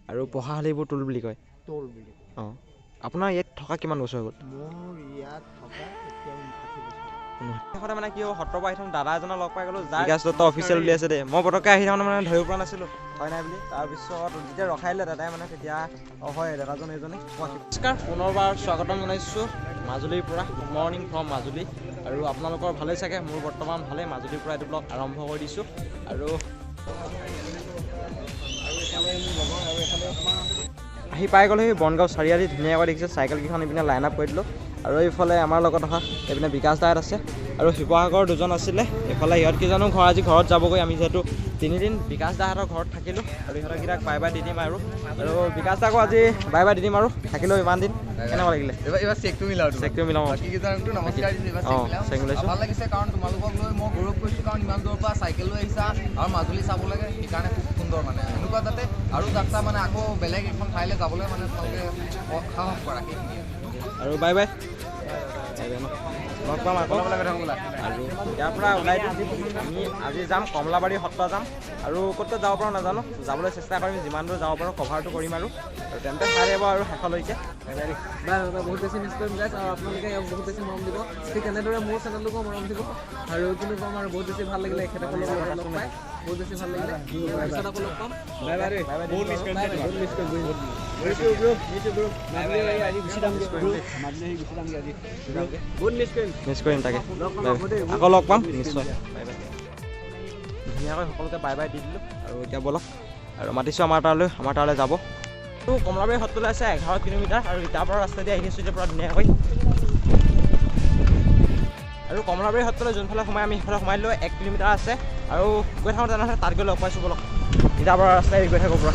আৰু পঢ়াশালীবোৰ টোল বুলি কয়। টোল বুলি কয়। অঁ, আপোনাৰ ইয়াত থকা কিমান বছৰ হৈ গ'ল? মোৰ ইয়াত থকা এতিয়া ৫৯ বছৰ। শেষতে মানে কি হ'ব, সত্ৰৰ পৰা আহি থাকোঁ দাদা এজনক লগ পাই গ'লোঁ, বিকাশ দত্ত অফিচিয়েল বুলি আছে দেই। মই পটককৈ আহি থাকোঁতে মানে ধৰিব পৰা নাছিলোঁ হয় নাই বুলি, তাৰপিছত যেতিয়া ৰখাই দিলে দাদাই মানে তেতিয়া অঁ হয় দাদাজন এইজনে। নমস্কাৰ, পুনৰবাৰ স্বাগতম জনাইছোঁ মাজুলীৰ পৰা। Good morning from Majuli. আৰু আপোনালোকৰ ভালেই চাগে, মোৰ বৰ্তমান ভালেই। মাজুলীৰ পৰা এইটো ব্লগ আৰম্ভ কৰি দিছোঁ। আৰু আহি পাই গ'লোঁ সেই বনগাঁও চাৰিআলি। ধুনীয়াকৈ দেখিছে চাইকেলকেইখন এইপিনে লাইন আপ কৰি দিলোঁ। আৰু এইফালে আমাৰ লগত অহা এইপিনে বিকাশ দাহঁত আছে আৰু শিৱসাগৰ দুজন আছিলে। এইফালে সিহঁতকেইজনো ঘৰ আজি ঘৰত যাবগৈ। আমি যিহেতু তিনিদিন বিকাশ দাহঁতৰ ঘৰত থাকিলোঁ আৰু ইহঁতকেইটাক বাই বাই the দিম। আৰু আৰু বিকাশ দাকো আজি বাই বাই the দিম। আৰু থাকিলেও ইমান দিন কেনেকুৱা লাগিলে? এইবাৰ চেকটো মিলাওঁ, চেকটো মিলাওঁ। বাকীকেইজনকতো নমস্কাৰ দিছোঁ, এইবাৰ অঁ চেক মিলাইছোঁ। ভাল লাগিছে কাৰণ তোমালোকক লৈ মই গৌৰৱ কৰিছোঁ, কাৰণ ইমান দূৰৰ পৰা চাইকেল লৈ আহিছা আৰু মাজুলী চাব লাগে, সেইকাৰণে খুব সুন্দৰ। মানে এনেকুৱা যাতে আৰু যাত্ৰা মানে আকৌ বেলেগ এখন ঠাইলৈ যাবলৈ মানে তোমালোকে সাহস কৰা, সেইখিনিয়ে। আৰু বাই বাই, লগ পাম আকৌ। আৰু ইয়াৰ পৰা ওলাই দিম আমি। আজি যাম কমলাবাৰী সত্ৰ যাম আৰু ক'ত ক'ত যাব পাৰোঁ নাজানো, যাবলৈ চেষ্টা কৰিম, যিমান দূৰ যাব পাৰোঁ কভাৰটো কৰিম। আৰু তেন্তে চাই থাকিব আৰু শেষলৈকে। বহুত বেছি মিছ কৰিম গাইছ, আৰু আপোনালোকে ইয়াক বহুত বেছি মৰম দিব, ঠিক তেনেদৰে মোৰ চেনেলটোকো মৰম দিব। আৰু কিনো ক'ম আৰু, বহুত বেছি ভাল লাগিলে এখেতসকলৰ লগত লগ পাই, বহুত বেছি ভাল লাগিলে। পিছত আকৌ লগ পাম। Bye bye. বহুত মিছ কৰিম, বহুত মিছ কৰিম। মিছ কৰিম তাকে, আকৌ লগ পাম নিশ্চয়। Bye bye. ধুনীয়াকৈ সকলোকে বাই বাই the দিলোঁ। আৰু এতিয়া ব'লক আৰু মাতিছোঁ আমাৰ তালৈ, আমাৰ তালৈ যাব। কমলাবাৰী সত্ৰলৈ আছে ১১ কিলোমিটাৰ আৰু ইটাৰ পৰা ৰাস্তা দি আহি আছোঁ এতিয়া পূৰা ধুনীয়াকৈ। আৰু কমলাবাৰী সত্ৰলৈ যোনফালে সোমাই আমি সেইফালে সোমাই দিলোঁ, ১ কিলোমিটাৰ আছে। আৰু গৈ থাকোঁ তেনেহ'লে তাত গৈ লগ পাইছোঁ। ব'লক, ইটাৰ পৰা ৰাস্তাই গৈ থাকোঁ পূৰা।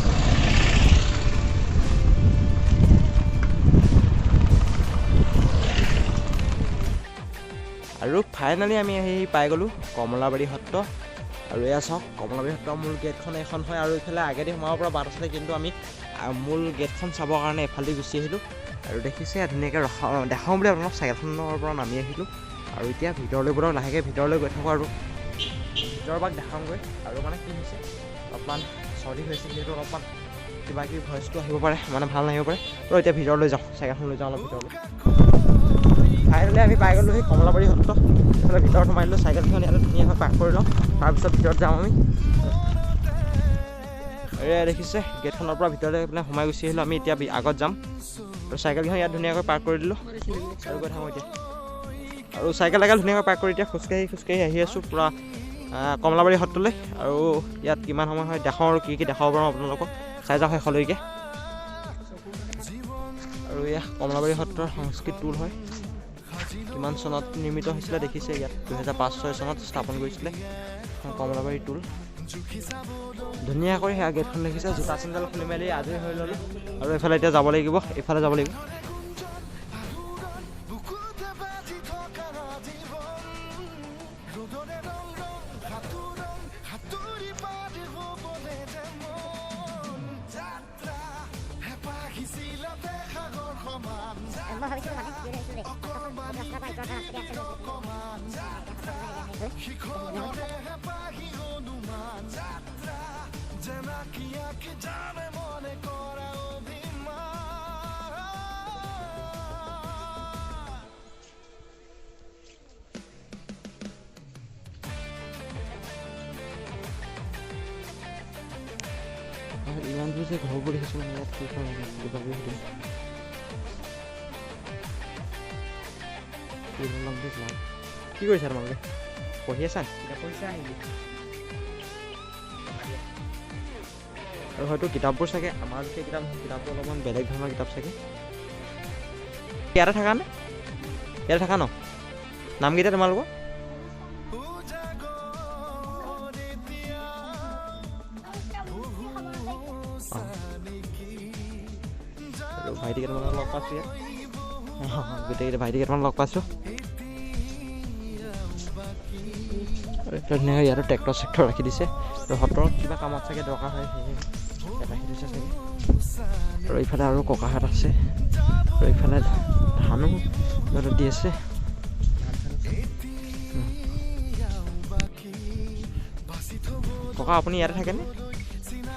আৰু ফাইনেলি আমি আহি পাই গ'লোঁ কমলাবাৰী সত্ৰ। আৰু এয়া চাওক কমলাবাৰী সত্ৰ মূল গেটখন এইখন হয়। আৰু এইফালে আগেদি সোমাব পৰা বাট আছিলে, কিন্তু আমি মূল গেটখন চাবৰ কাৰণে এফালেদি গুচি আহিলোঁ। আৰু দেখিছে ধুনীয়াকৈ ৰখা দেখাওঁ বুলি আপোনালোক চাইকেলখনৰ পৰা নামি আহিলোঁ। আৰু এতিয়া ভিতৰলৈ ব'লক, লাহেকৈ ভিতৰলৈ গৈ থাকোঁ আৰু ভিতৰৰ ভাগ দেখাওঁগৈ। আৰু মানে কি হৈছে, অলপমান চৰ্দি হৈছে যিহেতু অলপমান কিবা কিবি ভইচটো আহিব পাৰে, মানে ভাল নাহিব পাৰে। আৰু এতিয়া ভিতৰলৈ যাওঁ, চাইকেলখন লৈ যাওঁ অলপ ভিতৰলৈ। ফাইনেলি আমি পাই গ'লোঁ সেই কমলাবাৰী সত্ৰ। এইফালে ভিতৰত সোমাই দিলোঁ, চাইকেলখন ইয়াতে ধুনীয়াকৈ পাৰ্ক কৰি লওঁ, তাৰপিছত ভিতৰত যাওঁ আমি। এয়া দেখিছে গেটখনৰ পৰা ভিতৰলৈ পেলাই সোমাই গুচি আহিলোঁ আমি। এতিয়া আগত যাম। আৰু চাইকেলখন ইয়াত ধুনীয়াকৈ পাৰ্ক কৰি দিলোঁ আৰু গৈ থাকোঁ এতিয়া। আৰু চাইকেল তাইকেল ধুনীয়াকৈ পাৰ্ক কৰি এতিয়া খোজকাঢ়ি খোজকাঢ়ি আহি আছোঁ পূৰা কমলাবাৰী সত্ৰলৈ। আৰু ইয়াত কিমান সময় হয় দেখাওঁ আৰু কি কি দেখাব পাৰোঁ আপোনালোকক, চাই যাওঁ শেষলৈকে। আৰু এয়া কমলাবাৰী সত্ৰৰ সংস্কৃত টোল হয়। কিমান চনত নিৰ্মিত হৈছিলে দেখিছে ইয়াত, ২০০৫-৬ চনত স্থাপন কৰিছিলে কমলাবাৰী টোল। ধুনীয়াকৈ সেয়া গেটখন দেখিছে। জোতা চেণ্ডেল খুলি মেলি আজৰি হৈ ল'লোঁ। আৰু এইফালে এতিয়া যাব লাগিব, এইফালে যাব লাগিব। ইমান দূৰ যে ঘৰবোৰ দেখিছোঁ মানে ইয়াত কি কিবা কিবি সুধিম। কি কৰিছা তোমালোকে? পঢ়ি আছা? আৰু হয়তো কিতাপবোৰ চাগে আমাৰ সেই কিতাপবোৰ অলপমান বেলেগ ধৰণৰ কিতাপ চাগে। ইয়াতে থাকা নে? ইয়াতে থাকা ন? নামকেইটা তোমালোকৰ? আৰু ভাইটি কেইটামানক লগ পাইছোঁ ইয়াত, গোটেইকেইটা ভাইটি কেইটামান লগ পাইছোঁ। আৰু ধুনীয়াকৈ ইয়াতো ট্ৰেক্টৰ চেক্টৰ ৰাখি দিছে। আৰু সত্ৰত কিবা কামত চাগে দৰকাৰ হয়, সেয়ে ইয়াত ৰাখি দিছে চাগে। আৰু এইফালে আৰু ককাহঁত আছে। আৰু এইফালে ধানো দি আছে। ককা আপুনি ইয়াতে থাকেনে?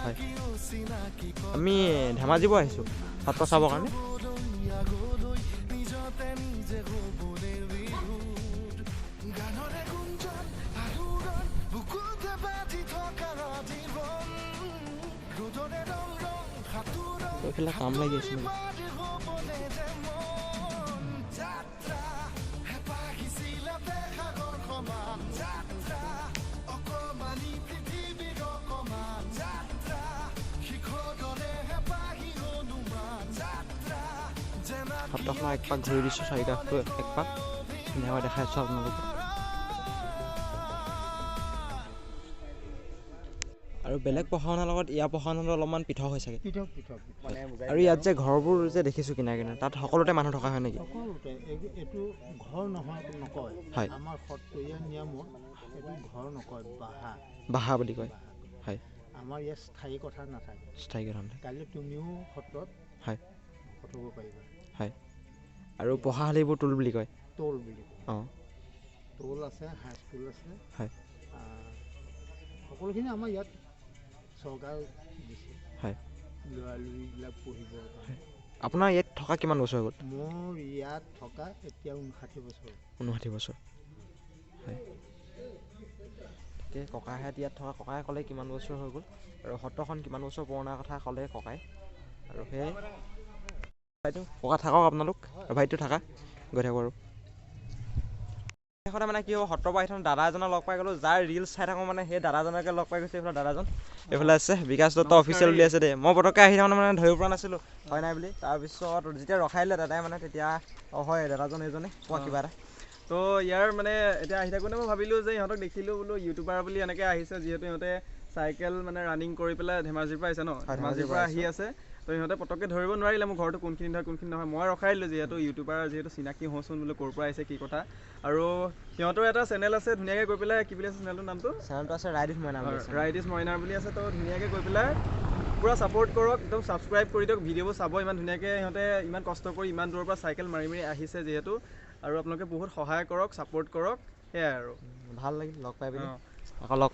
হয়। আমি ধেমাজিৰ পৰা আহিছোঁ সত্ৰ চাবৰ কাৰণে। এইফালে কাম লাগি আছে নেকি? সত্ৰখনৰ এক পাক ঘূৰি দিছোঁ, চাৰিকাষটো এক পাক ধুনীয়াকৈ দেখাই আছোঁ আপোনালোকক। আৰু বেলেগ পঢ়া শুনাৰ লগত ইয়াৰ পঢ়া শুনাটো অলপমান পৃথক হয় চাগে। পৃথক পৃথক। আৰু ইয়াত যে ঘৰবোৰ যে দেখিছোঁ কিনাৰে কিনাৰে, তাত সকলোতে মানুহ থকা হয় নেকি? সকলোতে এইটো ঘৰ নহয় নকয়। হয়। আমাৰ সত্ৰীয়া নিয়মত এইটো ঘৰ নকয়, বাহা। বাহা বুলি কয়। হয়। আমাৰ ইয়াত স্থায়ী কথা নাথাকে। স্থায়ী কথা নাথাকে। কাইলৈ তুমিও সত্ৰত হয় ভকত হ'ব পাৰিবা। হয়। আৰু পঢ়াশালিবোৰ টোল বুলি কয়। টোল বুলি কয়। অঁ। টোল আছে, হাইস্কুল আছে। হয়। সকলোখিনি আমাৰ ইয়াত চৰকাৰে দিছে। হয়। ল'ৰা লৰিবিলাক পঢ়িবৰ কাৰণে। আপোনাৰ ইয়াত থকা কিমান বছৰ হৈ গ'ল? মোৰ ইয়াত থকা এতিয়া ৫৯ বছৰ। ৫৯ বছৰ। হয়। তাকে ককাহঁত ইয়াত থকা ককাই ক'লে কিমান বছৰ হৈ গ'ল আৰু সত্ৰখন কিমান বছৰ পুৰণা কথা ক'লে ককাই। আৰু সেয়াই ভাইটো ককা থাকক আপোনালোক আৰু ভাইটো থাকা গৈ থাকোঁ। আৰু শেষতে মানে কি হ'ব, সত্ৰৰ পৰা আহি থাকোঁ দাদা এজনক লগ পাই গ'লোঁ, যাৰ ৰিলচ চাই থাকোঁ মানে সেই দাদাজনকে লগ পাই গৈছোঁ। এইফালে দাদাজন এইফালে আছে, বিকাশ দত্ত অফিচিয়েল বুলি আছে দেই। মই পটককৈ আহি থাকোঁতে মানে ধৰিব পৰা নাছিলোঁ হয় নাই বুলি, তাৰপিছত যেতিয়া ৰখাই দিলে দাদাই মানে তেতিয়া অঁ হয় দাদাজন এইজনে, কোৱা কিবা এটা। তো ইয়াৰ মানে এতিয়া আহি থাকোঁতে মই ভাবিলোঁ যে ইহঁতক দেখিলোঁ বোলো ইউটিউবাৰ বুলি এনেকৈ আহিছে, যিহেতু ইহঁতে চাইকেল মানে ৰানিং কৰি পেলাই ধেমাজিৰ পৰা আহিছে ন, ধেমাজিৰ পৰা আহি আছে। তো ইহঁতে পটককৈ ধৰিব নোৱাৰিলে মোৰ ঘৰটো কোনখিনিত হয় কোনখিনি নহয়। মই ৰখাই দিলোঁ যিহেতু ইউটিউবাৰ যিহেতু চিনাকি হওঁচোন বোলো ক'ৰ পৰা আহিছে কি কথা। আৰু সিহঁতৰ এটা চেনেল আছে ধুনীয়াকৈ গৈ পেলাই, কি বুলি আছে চেনেলটোৰ নামটো? চেনেলটো আছে ৰাইড উইথ মইনা বুলি আছে। ৰাইড is মইনাৰ বুলি আছে। তো ধুনীয়াকৈ গৈ পেলাই পূৰা ছাপোৰ্ট কৰক, একদম ছাবস্ক্ৰাইব কৰি দিয়ক, ভিডিঅ'বোৰ চাব। ইমান ধুনীয়াকৈ সিহঁতে ইমান কষ্ট কৰি ইমান দূৰৰ পৰা চাইকেল মাৰি মাৰি আহিছে যিহেতু, আৰু আপোনালোকে বহুত সহায় কৰক, ছাপোৰ্ট কৰক, সেয়াই আৰু। ভাল লাগিল লগ পাই পিনি, আকৌ লগ